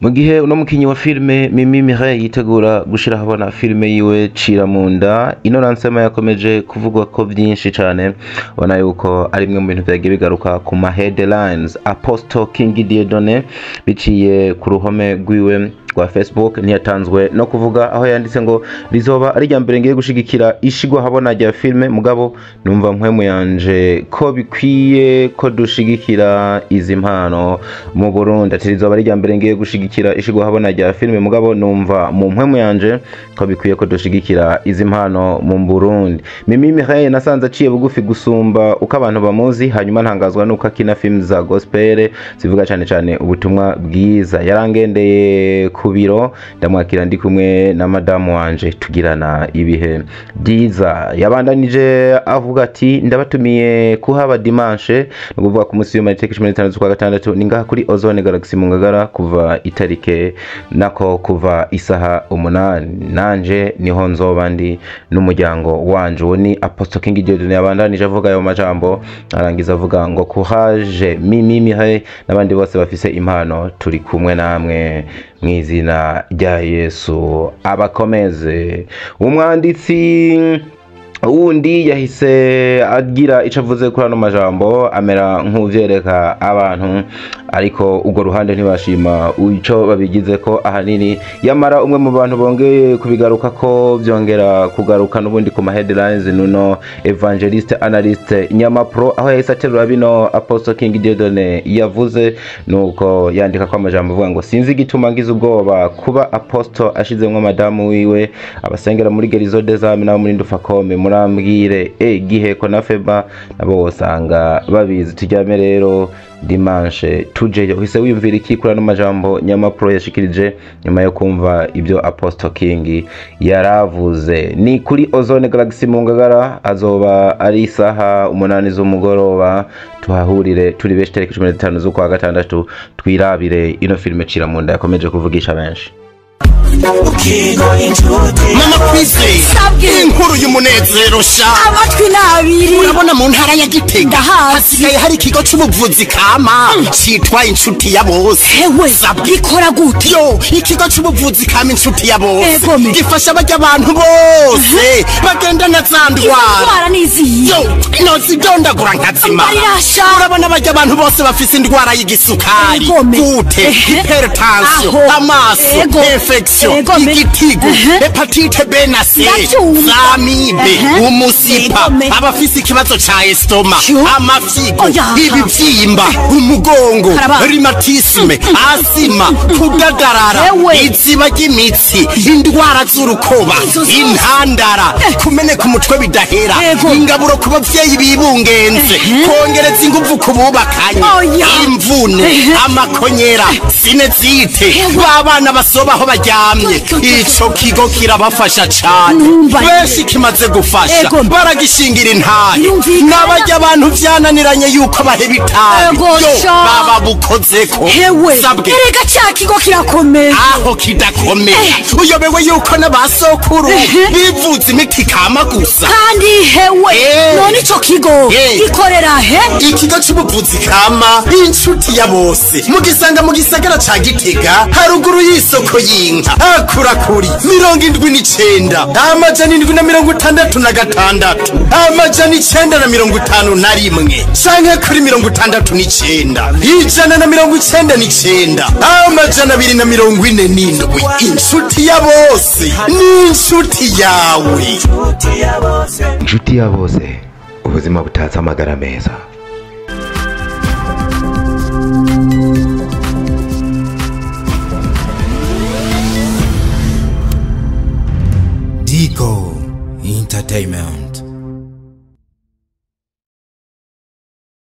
Mu gihe uno mukinyi wa filime Mimi Mireille yitegura gushira ahabona filime yiwe Cira Munda, ino lancement yakomeje kuvugwa ko vyinshi cane. Ubona yuko ari imwe mu bintu vyagiye bigaruka ku ma headlines. Apostle King Dieudonné biciye ku ruhome rwiwe rwa Facebook ntiyatanzwe no kuvuga, aho yanditse ngo rizoba ari irya mbere ngiye gushigikira ishigwa habona rya filime, mugabo numva mpwemu yanje ko bikwiye ko dushigikira izi mpano mu Burundi. Ati rizoba ari irya mbere ngiye gushigikira ishigwa habona rya filime, mugabo numva mu mpwemu yanje ko bikwiye ko dushigikira izi mpano mu Burundi. Mimi Mireille nasanze aciye bugufi gusumba uko abantu bamuzi, hanyuma ntangazwa nuko akina filime za gospel zivuga cane cane ubutumwa bwiza. Yarangendeye ku biro ndamwakira ndi kumwe na madamu wanje tugirana ibihe byiza. Yabandanije avuga ati ndabatumiye kuhaba dimanche, ni ukuvuga ku munsi w'Imana itariki 15 z'ukwa gatandatu, ni ngaha kuri Ozone Galaxy mu Ngagara kuva itarike nako kuva isaha 8, nanje niho nzoba ndi n'umuryango wanje. Uwo ni Apostle King Dieudonné yabandanije avuga ayo majambo, arangiza avuga ngo courage Mimi Mireille n'abandi bose bafise impano, turi kumwe namwe mw'izina rya Yesu abakomeze. Umwanditsi wundi yahise agira ico avuze kuri ano majambo, amera nk'uvyereka abantu, ariko urwo ruhande ntibashima ico babigize ko ahanini. Yamara umwe mu bantu bongeye kubigaruka ko vyongera kugaruka n'ubundi ku ma headlines nuno Evangeliste Analyste Nyamapro, aho yahise aterura bino Apostle King Dieudonné yavuze, nuko yandika ko amajambo avuga ngo sinzi igituma ngize ubwoba kuba Apostle ashizemwo madamu wiwe, abasengera muri Gerizo des Âmes nabo muri Ndufakome murambwire Giheko na Feba nabo wosanga babizi. Turyame rero dimanche tujeyo. Uhise wiyumvira iki kuri ano majambo Nyamapro yashikirije nyuma yo kumva ibyo Apostle King yaravuze? Ni kuri Ozone Galaxy mu Ngagara, azoba ari isaha 8 z'umugoroba. Tuhahurire turi benshi tariki 15 z'ukwa gatandatu, twirabire ino filime Cira Munda yakomeje kuvugisha benshi. Mama Kwizera, inkuru y'umunezero sha, amatwi nabiri. Urabona mu ntara ya Gitega hasigaye hari ikigo c'ubuvuzi kama citwa Inshuti ya Bose. Hewe, gikora gute? Yo, ikigo c'ubuvuzi kama Inshuti ya Bose gifasha barya abantu bose bagendana za ndwara. Yo, nozidondagura nkazimara. Urabona barya abantu bose bafise indwara y'igisukari, gute, hypertension, amaso, infection, igitigu, hepatite B na C, zamibe, umusipa, abafise ikibazo ca estoma, amafyigo, ibivyimba, umugongo, rhumatisme, asima, kudadarara, iziba ry'imitsi, indwara z'urukoba, intandara, kumeneka umutwe bidahera, ingaburo ku bavyeyi bibungenze, kongereza inguvu ku bubakanye, imvune, amakonyera, sinezite, babana basoba aho baryamye. Ico kigo kirabafasha cane, benshi kimaze gufasha baragishingira intare, n'abarya abantu vyananiranye yuko baheba itabi yo baba bukozeko. Erega ca kigo kirakomeye. Aho kidakomeye uyobewe yuko n'abasokuru bivuza imiti kama gusa. Kandi hewe, none ico kigo gikorera he? Ikigo c'ubuvuzi kama Inshuti ya Bose mugisanga mu gisagara ca Gitega, haruguru y'isoko y'inka, akurakuri 79 766 951 canke kuri 69 199 247. Inshuti ya Bose ni inshuti yawe. Inshuti ya Bose, ubuzima butatse amagara meza. Digo Entertainment.